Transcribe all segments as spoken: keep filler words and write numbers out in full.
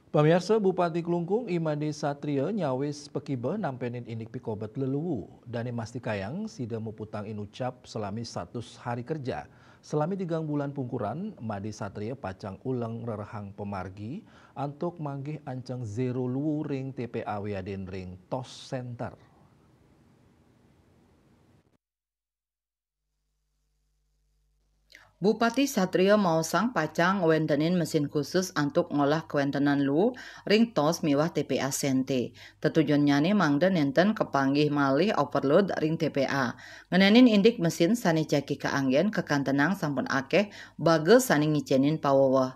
Pamiarsa, Bupati Klungkung I Made Satria nyawis pakiba nampenin indik pikobet leluu. Dane mastikayang sida muputang inucap salami satus hari kerja. Salami tigang bulan pungkuran, Made Satria pacang uleng rerehang pamargi antuk manggih anceng zero luu ring T P A wiadin ring TOS Center. Bupati Satria maosang pacang ngwentenin mesin khusus antuk ngolah kwentenan luu ring TOS miwah T P A Sente. Tetujonnyane mangda nenten kapanggih malih overload ring T P A. Ngenenin indik mesin sane jagi kaanggen kakantenang sampun akeh baga sane ngicenin paweweh.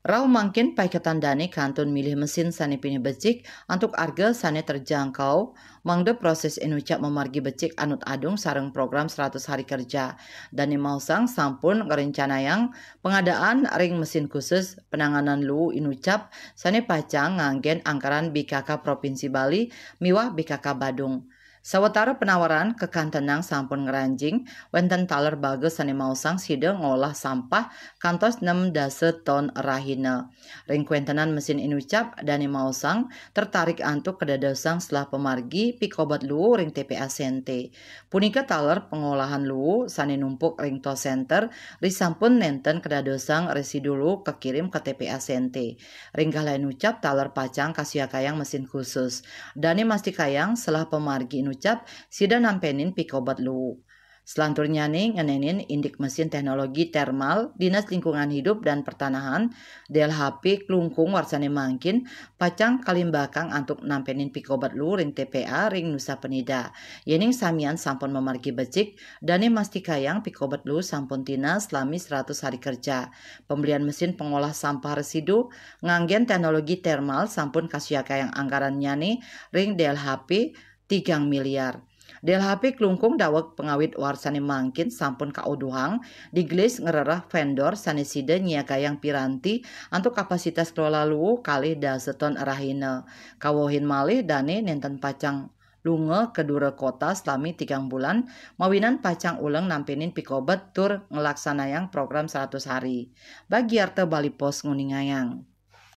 Rauh mangkin paiketan dane kantun milih mesin sane pinih becik antuk arga sane terjangkau, mangda proses inucap mamargi becik anut adung sareng program seratus hari kerja. Dane maosang sampun ngrencanayang pangadaan ring mesin khusus penanganan luu inucap sane pacang nganggen anggaran B K K Provinsi Bali miwah B K K Badung. Sawatara penawaran kakantenang sampun ngranjing, wenten taler baga sane maosang sida ngolah sampah kantos nem dasa ton rahina. Ring kwentenan mesin inucap dane maosang tertarik antuk kadadosang selah pamargi pikobet luu ring T P A Sente. Punika taler pangolahan luu sane numpuk ring TOS Center risampun nenten kadadosang residu luu kakirim ka T P A Sente. Ring galah inucap taler pacang kasiakayang mesin khusus. Dane mastikayang selah pamargi inucap sida nampenin pikobet luu. Selanturnyane ngenenin indik mesin teknologi termal Dinas Lingkungan Hidup dan Pertanahan, D L H P Klungkung warsane mangkin pacang kalimbakang antuk nampenin pikobet luu ring T P A ring Nusa Penida. Yening samian sampun mamargi becik, dane mastikayang pikobet luu sampun tinas lami seratus hari kerja. Pembelian mesin pengolah sampah residu nganggen teknologi termal sampun kasiakayang anggarannyane ring D L H P tigang miliar. D L H P Klungkung daweg pangawit warsane mangkin sampun kauduhang, digelis ngrereh vendor sane sida nyiagayang piranti antuk kapasitas kelola luu kalih dasa ton rahina. Kawohin malih dane nenten pacang lunga ka dura kota salami tigang bulan, mawinan pacang uleng nampenin pikobet tur nglaksanayang program seratus hari. Bagiarta Bali Post nguningayang.